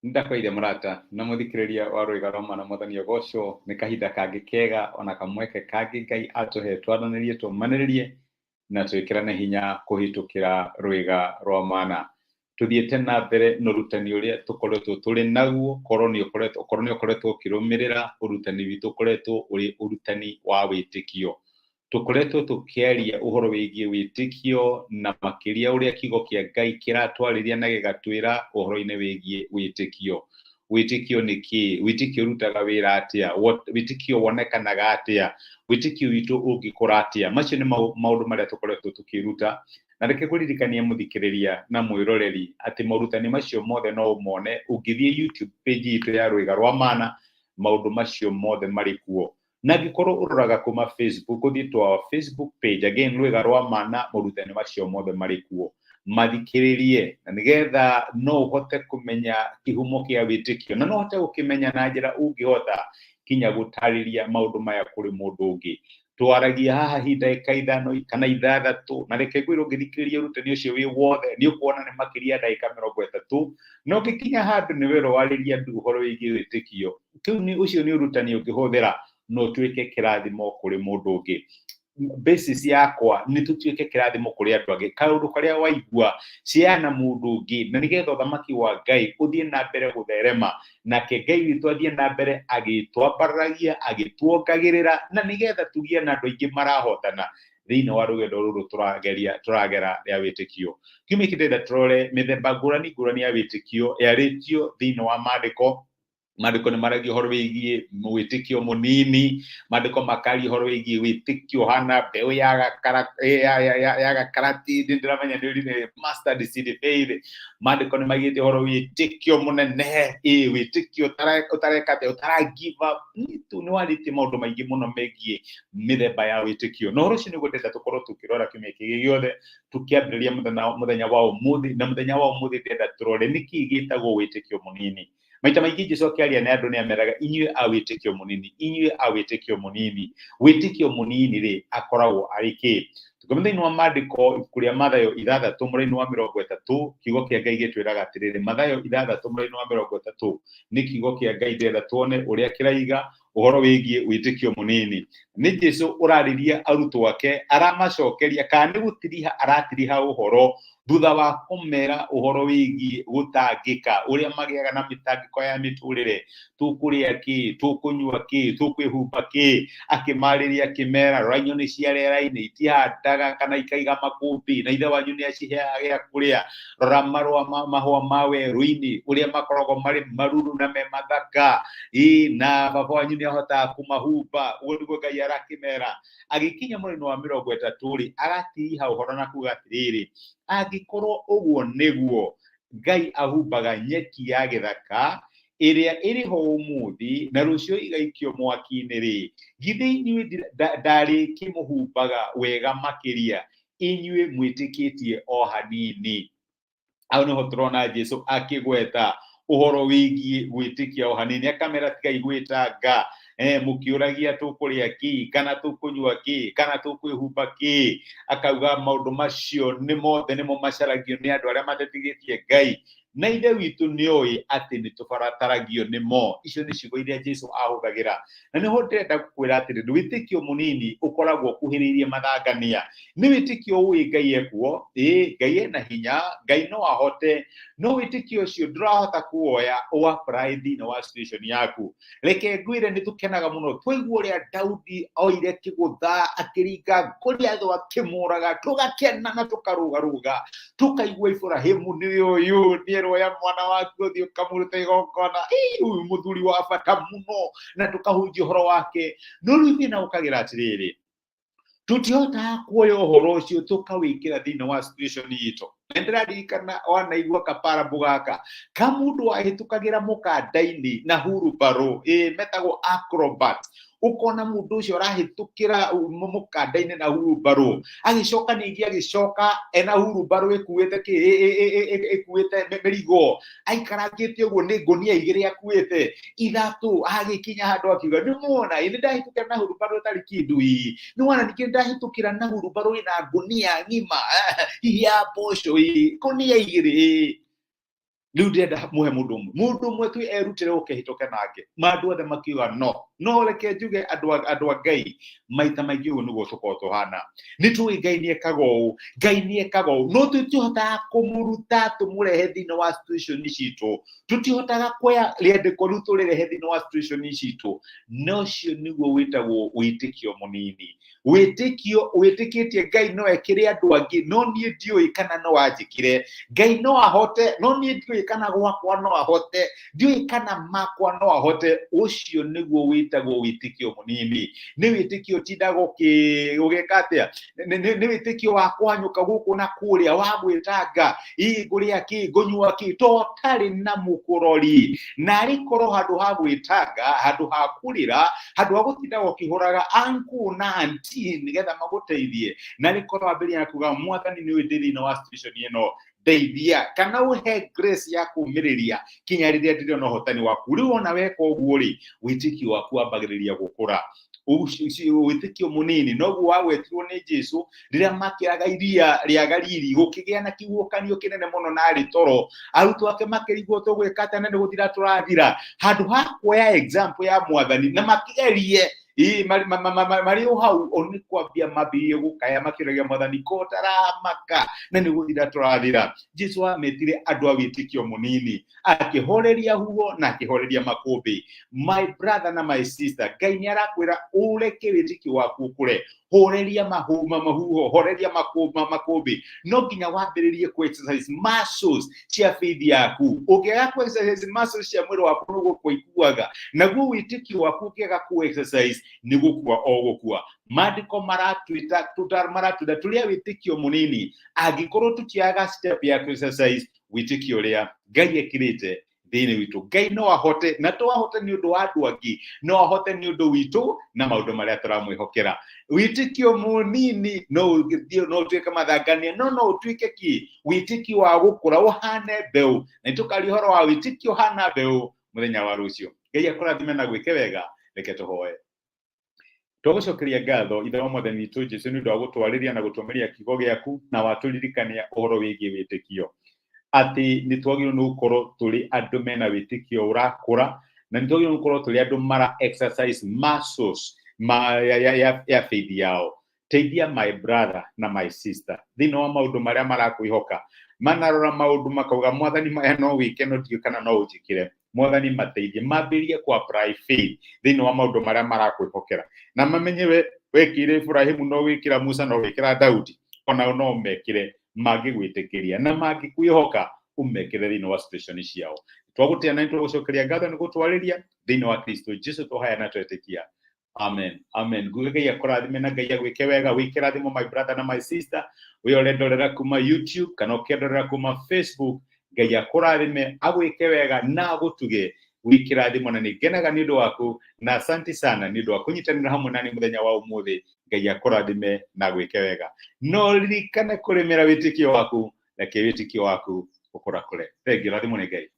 Nĩndakwaire mũrata na mũthikĩrĩria wa Rwĩga rwa Mana Mwathani agocwo nĩ kahinda kangĩ kega ona kamweke kangĩ Ngai atũhe twaranĩrie tũmanĩrĩrie na twĩkĩrane hinya kũhĩtũkĩra Rwĩga rwa Mana. Tũthiĩte na mbere na ũrutani ũrĩa tũkoretwo tũrĩ naguo, korwo nĩ ũkoretwo okorwo nĩ ũkoretwo ũkĩrũmĩrĩra ũrutani witũ ũkoretwo ũrĩ ũrutani wa wĩtĩkio. Tũkoretwo tũkĩaria ũhoro wĩgiĩ wĩtĩkio na makĩria ũrĩa kiugo kĩa Ngai kĩratwarĩria na gĩgatwĩra ũhoro-inĩ wĩgiĩ wĩtĩkio. Wĩtĩkio nĩ kĩĩ? Wĩtĩkio ũrutaga wĩra atĩa? Wĩtĩkio wonekanaga atĩa? Wĩtĩkio witũ ũngĩkũra atĩa? Macio nĩ maũndũ marĩa tũkoretwo tũkĩruta. Na reke ngũririkanie mũthikĩrĩria na mwĩroreri atĩ morutani macio mothe no ũmone ũngĩthiĩ YouTube page itũ ya Rwĩga rwa Mana, maũndũ macio mothe marĩ kuo. Na angĩkorwo ũroraga kuma Facebook, ũthiĩ to our Facebook page, again Rwĩga rwa Mana, morutani macio mothe marĩ kuo. Mathikĩrĩrie na nĩgetha no ũhote kũmenya kĩhumo kĩa wĩtĩkio, na no ũhote gũkĩmenya na njĩra ũngĩhota kinya gũtarĩria maũndũ maya kũrĩ mũndũ ũngĩ. Twaragia haha hihi ndagĩka ithano kana ithathatũ, na reke ngwĩre ũngĩthikĩrĩria ũrutani ũcio wĩ wothe nĩ ũkuona nĩ makĩria ya ndagĩka 30, na ũngĩkinya handũ nĩ werwo warĩrie andũ ũhoro wĩgiĩ wĩtĩkio, kĩu nĩ ũcio nĩ ũrutani ũngĩhũthĩra na ũtuĩke kĩrathimo kũrĩ mũndũ ũngĩ. Basis yakwa nĩ tũtuĩke kĩrathimo kũrĩ andũ angĩ. Kaũndũ karĩa waigua share na mũndũ ũngĩ, na nĩgetha ũthamaki wa Ngai ũthiĩ na mbere gũtherema, nake Ngai witũ athiĩ na mbere agĩtwambararagia, agĩtuongagĩrĩra, na nĩgetha tũgĩe na andũ aingĩ marahotana thĩinĩ wa rũgendo rũrũ tũrageria tũragera rĩa wĩtĩkio. Kiumia gĩkĩ ndĩrenda tũrore mĩthemba ngũrani ngũrani ya wĩtĩkio yarĩtio thĩinĩ wa maandĩko. Maandĩko nĩ maragia ũhoro wĩgiĩ wĩtĩkio mũnini, maandĩko makaria ũhoro wĩgiĩ wĩtĩkio ũhana mbeũ ya ya gakarati, nĩ ndĩramenya nĩ ũrĩ mustard seed faith. Maandĩko nĩ maigĩte ũhoro wĩtĩkio mũnene, ĩ wĩtĩkio ũtareka atĩa, ũtara give up. Nĩ warĩtie maũndũ maingĩ mũno megiĩ mĩthemba ya wĩtĩkio, na ũhoro ũcio nĩguo ndĩrenda tũkorwo tũkĩrora kiumia kĩngĩ gĩothe tũkĩambĩrĩria mũthenya wa ũmũthĩ. Na mũthenya wa ũmũthĩ ndĩrenda tũrore nĩkĩ gĩtagwo wĩtĩkio mũnini. Maita maingĩ Jesu akĩaria na andũ nĩ ameraga inyuĩ a wĩtĩkio mũnini, inyuĩ a wĩtĩkio mũnini. Wĩtĩkio mũnini rĩ akoragwo arĩ kĩ? Tũngĩona thĩinĩ wa maandĩko ibuku rĩa Mathayo 6 mũraini wa 30, kiugo kĩa Ngai gĩtwĩraga atĩrĩrĩ, Mathayo 6 mũraini wa 30 nĩ kiugo kĩa Ngai ndĩrenda tuone ũrĩa kĩraiga ũhoro wĩgiĩ wĩtĩkio mũnini. Nĩ Jesu ũrarĩria arutwo ake, aramacokeria kana nĩ gũtiriha aratiriha ũhoro thutha wa kũmera ũhoro wĩgiĩ gũtangĩka, ũrĩa magĩaga na mĩtangĩko ya mĩtũrĩre, tũkũrĩa kĩ, tũkũnyua kĩ, tũkwĩhumba kĩ. Akĩmarĩria akĩmera, rora nyoni cia rĩera-inĩ, itihandaga kana ikaiga makũmbĩ, na Ithe wanyu nĩ aciheaga gĩa kũrĩa. Rora marũa mahũa ma werũ-inĩ, ũrĩa makoragwo marĩ maruru na me mathaka, ĩ na baba wanyu nĩ ahotaga kũmahumba. Ũguo nĩguo Ngai arakĩmera. Agĩkinya mũraini wa 30 rĩ, agatiriha ũhoro na kuga atĩrĩrĩ, angĩkorwo ũguo nĩguo Ngai ahumbaga nyeki ya gĩthaka ĩrĩa ĩrĩ ho ũmũthĩ na rũciũ ĩgaikio mwaki-inĩ rĩ, githĩ inyuĩ ndarĩkĩmũhumbaga wega makĩria, inyuĩ mwĩtĩkĩtie o hanini? Hau nĩho tũrona Jesu akĩgweta ũhoro wĩgiĩ gwĩtĩkia o hanini, akamera tigai gwĩtanga, mũkĩũragia tũkũrĩa kĩ kana tũkũnyua kĩ kana tũkwĩhumba kĩ. Akauga maũndũ macio nĩ mothe nĩmo macaragio nĩ andũ arĩa matetigĩtie Ngai, na Ithe witũ nĩ oĩ atĩ nĩ tũbataragio nĩmo. Icio nĩ ciugo iria Jesu ahũthagĩra, na nĩho ndĩrenda gũkwĩra atĩrĩrĩ, wĩtĩkio mũnini ũkoragwo ũkuhĩrĩirie mathangania. Nĩ wĩtĩkio ũĩ Ngai ekuo, ĩĩ Ngai ena hinya, Ngai no ahote, no wĩtĩkio ũcio ndũrahota kuoya ũ apply thĩinĩ wa situation yaku. Reke ngwĩre nĩ tũkenaga mũno twaigua ũrĩa Daudi oire kĩgũtha akĩringa Goliath akĩmũraga, tũgakena na tũkarũgarũga, tũkaigua Iburahĩmu nĩwe ũyũ, nĩeroya mwana waku ũthiĩ ũkamũruta igongona, ĩĩ ũyũ mũthuri wa bata mũno, na tũkahunjia ũhoro wake. No rĩu thĩna ũkagĩra atĩrĩrĩ, tũtihotaga kuoya ũhoro ũcio tũkawĩkĩra thĩinĩ wa situation itũ. Na ndĩraririkana wanaigua kaparambũ gaka ka mũndũ wahĩtũkagĩra mũkanda-inĩ na hurumbarũ, ĩ metagwo acrobat. Ũkona mũndũ ũcio arahĩtũkĩra mũkanda-inĩ na hurumbarũ, agĩcoka ningĩ agĩcoka ena hurumbarũ ĩkuĩte kĩ, ĩkuĩte mĩrigo, aikarangĩte ũguo nĩ ngũnia igĩrĩ akuĩte ithatũ, agĩkinya handũ akiuga nĩ mwona ĩ nĩ ndahĩtũkĩra na hurumbarũ ĩtarĩ kĩndũ, ĩ nĩ wona ningĩ nĩ ndahĩtũkĩra na hurumbarũ ĩna ngũnia ng'ima hihi ya mboco, ĩ ngũnia igĩrĩ ĩ. Rĩu ndĩrenda mũhe mũndũ ũmwe, mũndũ ũmwe tu erutĩre ũkĩhĩtũke nake. Ma andũ othe makiuga no. No reke njuge andũ a Ngai, maita maingĩ ũguo nĩguo tũkoragwo tũhana. Nĩ tũĩ Ngai nĩ ekaga ũũ, Ngai nĩ ekaga ũũ, no tũtihotaga kũmũruta tũmũrehe thĩinĩ wa situation citũ. Tũtihotaga kuoya rĩandĩko rĩu tũrĩrehe thĩinĩ wa situation citũ. Na ũcio nĩguo wĩtagwo wĩtĩkio mũnini. Wĩtĩkio wĩtĩkĩtie Ngai no ekĩre andũ angĩ, no niĩ ndiũĩ kana no anjĩkĩre. Ngai no ahote, no niĩ ndiũĩ kana gwakwa no ahote, ndiũĩ kana makwa no ahote. Ũcio nĩguo wĩtagwo wĩtĩkio mũnini. Nĩ wĩtĩkio ũtindaga ũgĩka atĩa? Nĩ wĩtĩkio wa kũhanyũka gũkũ na kũrĩa, wa gwĩtanga, ĩ ngũrĩa kĩ, ngũnyua kĩ, to ũtarĩ na mũkũrori. Na arĩ korwo handũ ha gwĩtanga, handũ ha kũrĩra, handũ ha gũtindaga ũkĩhũraga uncle na auntie nĩgetha magũteithie, na arĩ korwo wambĩrĩria na kuga mwathani nĩ ũĩ ndĩ thĩinĩ wa situation ĩno, ndeithia, kana ũhe grace ya kũũmĩrĩria kinya rĩrĩa ndĩrĩona ũhotani waku. Rĩu ona weka ũguo rĩ, wĩtĩkio waku wambagĩrĩria gũkũra. Wĩtĩkio mũnini noguo wagwetirwo nĩ Jesu rĩrĩa makĩraga iria rĩa Galili, gũkĩgĩa na kĩhuhũkanio kĩnene mũno na arĩ toro. Arutwo ake makĩrigwo tũgwĩka atĩa na nĩ gũthira tũrathira. Handũ ha kuoya example ya mwathani na makĩgerie ĩ, marĩ o hau, o nĩ kwambia mambĩrĩrie gũkaya makĩũragia mwathani ko taramaka na nĩ gũthira tũrathira. Jesu ametire andũ a wĩtĩkio mũnini, akĩhoreria huho na akĩhoreria makũmbĩ. My brother na my sister, Ngai nĩ arakwĩra ũreke wĩtĩkio waku ũkũre. Horeria mahuho, horeria makũmbĩ. No nginya wambĩrĩrie ku exercise muscles cia faith yaku. Ũngĩaga ku exercise muscles cia mwĩrĩ waku nĩ gũkua ikuaga, naguo wĩtĩkio waku ũngĩaga ku exercise nĩ gũkua o gũkua. Maandĩko maratwĩta maratwĩra tũrĩ a wĩtĩkio mũnini angĩkorwo tũtiaga step ya ku exercise wĩtĩkio ũrĩa Ngai ekĩrĩte thĩinĩ witũ. Ngai no ahote, na to ahote nĩ ũndũ wa andũ angĩ, no ahote nĩ ũndũ witũ na maũndũ marĩa tũramwĩhokera. Wĩtĩkio mũnini no ũthiĩ, no ũtuĩke mathangania, no no ũtuĩke kĩ? Wĩtĩkio wa gũkũra ũhane mbeũ. Na nĩtũkaria ũhoro wa wĩtĩkio ũhana mbeũ mũthenya wa rũciũ. Ngai akũrathime na gwĩke wega. Reke tũhoe. Twagũcokeria ngatho Ithe wa Mwathani witũ Jesu nĩ ũndũ wa gũtwarĩria na gũtũmĩria kiugo gĩaku na watũririkania ũhoro wĩgiĩ wĩtĩkio, atĩ nĩ twagĩrĩirwo nĩ gũkorwo tũrĩ andũ mena wĩtĩkio ũrakũra, na nĩ twagĩrĩirwo nĩ gũkorwo tũrĩ andũ mara exercise muscles ya faith yao. Teithia my brother na my sister thĩinĩ wa maũndũ marĩa marakwĩhoka, manarora maũndũ makauga mwathani maya no wĩke no ndiũĩ kana no ũnjĩkĩre. Mwathani mateithie mambĩrĩrie ku apply faith thĩinĩ wa maũndũ marĩa marakwĩhokera, na mamenye we wekĩire Ibrahimu no wĩkĩra Musa no wĩkĩra Daudi, onao no mekĩre mangĩgwĩtĩkĩria na mangĩkwĩhoka ũmekĩre thĩinĩ wa situation ciao. Twagũtĩa na nĩtwagũcokeria ngatho nĩ gũtwarĩria thĩinĩ wa Kristo Jesu tũhaya na twetĩkia. Amen. Amen. Nguge Ngai akũrathime na Ngai agwĩke wega. Wĩke rathimo my brother na my sister. We ũrendorera kuma YouTube kana ũkĩendorera kuma Facebook. Ngai akũrathime, agwĩke wega na agũtuge. Wĩke rathimo na nĩngenaga nĩ ũndũ waku, na asante sana nĩ ũndũ wa kũnyitanĩra hamwe nani mũthenya wa ũmũthĩ. Ngai akũrathime na agwĩke wega. No ririkane kũrĩmĩra wĩtĩkio waku, reke wĩtĩkio waku ũkũrakũre. Thengiũ, rathimo nĩ Ngai.